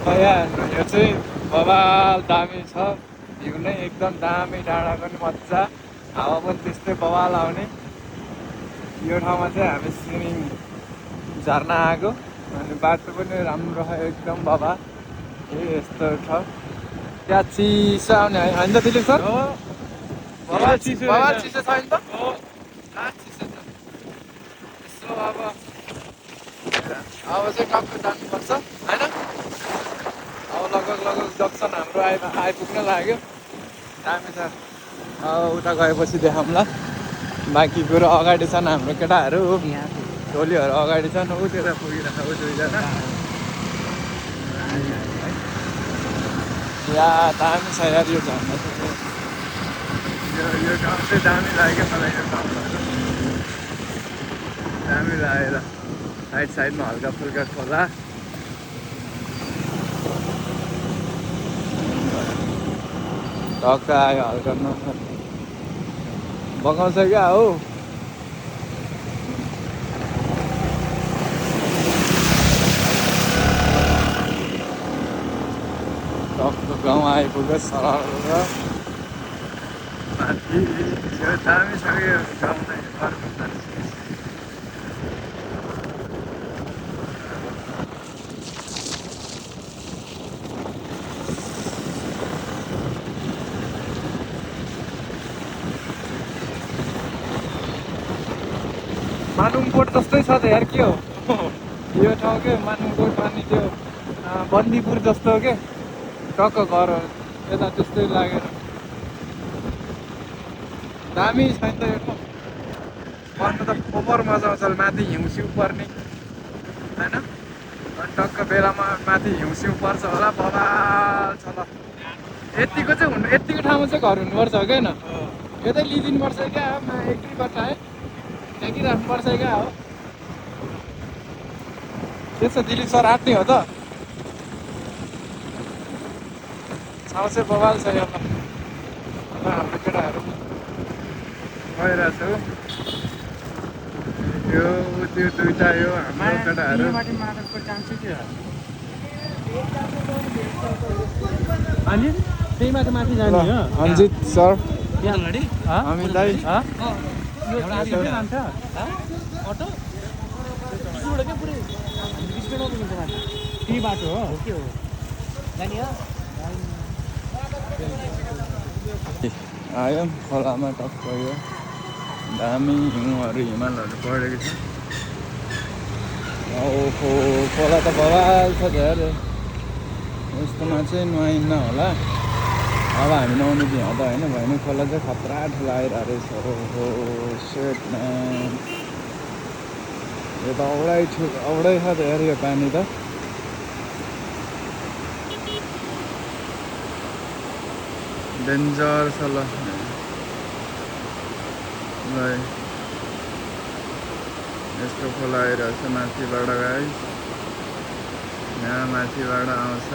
यहाँ यो चाहिँ बवाल दामी छ भ्यू नै एकदम दामी डाँडाको नि मजा हावा पनि त्यस्तै बवाल आउने यो ठाउँमा चाहिँ हामी स्विमिङ झर्ना आएको अनि बाटो पनि राम्रो छ एकदम बवाल यस्तो छ त्यहाँ चिसो आउने होइन त दिलीप सर बवाल चिसो छैन त चिसो छ यसो अब चाहिँ टक्क जानुपर्छ होइन अब लगभग जक्सन हाम्रो आइपुग्न लाग्यो दामी छ उता गएपछि देखाउँला बाँकी कुरो अगाडि छन् हाम्रो केटाहरू टोलीहरू अगाडि छन् ऊ त्यता पुगिरहेको ऊ दुईजना या दामी छ यार यो झर्ना यो ठाउँ चाहिँ दामी लाग्यो मलाई यो ठाउँहरू दामी लागेर साइडमा हल्का फुल्का खोला टक्क आयो हल्का बगाउँछ क्या हौ टक्क गाउँ आइपुग्यो सरल माथि यो दामी छ यो गाउँ चाहिँ अर्को मानुङकोट जस्तै छ त यार के हो यो ठाउँ के मानुङकोट अनि त्यो बन्दीपुर जस्तो के टक्क घर यता त्यस्तै लागेर दामी छैन त यो ठाउँ पर्नु त ओभर मजा आउँछ माथि हिउँसिउ पर्ने होइन अनि टक्क बेलामा माथि हिउँसिउ पर्छ होला बवाल छ ल यतिको चाहिँ हुनु यतिको ठाउँमा चाहिँ घर हुनुपर्छ क्या होइन यतै लिइदिनुपर्छ क्या एग्रीबाट है राख्नुपर्छ क्या हो त्यसो दिलीप सर आँट्ने हो त ठाउँ चाहिँ बवाल छ यो हाम्रो केटाहरू गइरहेको छ यो त्यो दुइटा यो हाम्रो केटाहरू अनि त्यही माथि जाने हो अन्जित सर अगाडि हामी दाइ त्यही बाटो हो आयो खोलामा टक्क यो दामी हिउँहरू हिमालहरू पढेको छ ओहो खोला त बवाल छ धेरै यस्तोमा चाहिँ नुहाइन्न होला अब हामी नुहाउनु भ्याउँदा होइन भने खोला चाहिँ खतरा ठुलो आइरहेको रहेछ ओहो सेट म्यान यो त औडै छ त यार यो पानी त डेन्जर छ ल यस्तो खोला आइरहेको छ माथिबाट गाइस यहाँ माथिबाट आउँछ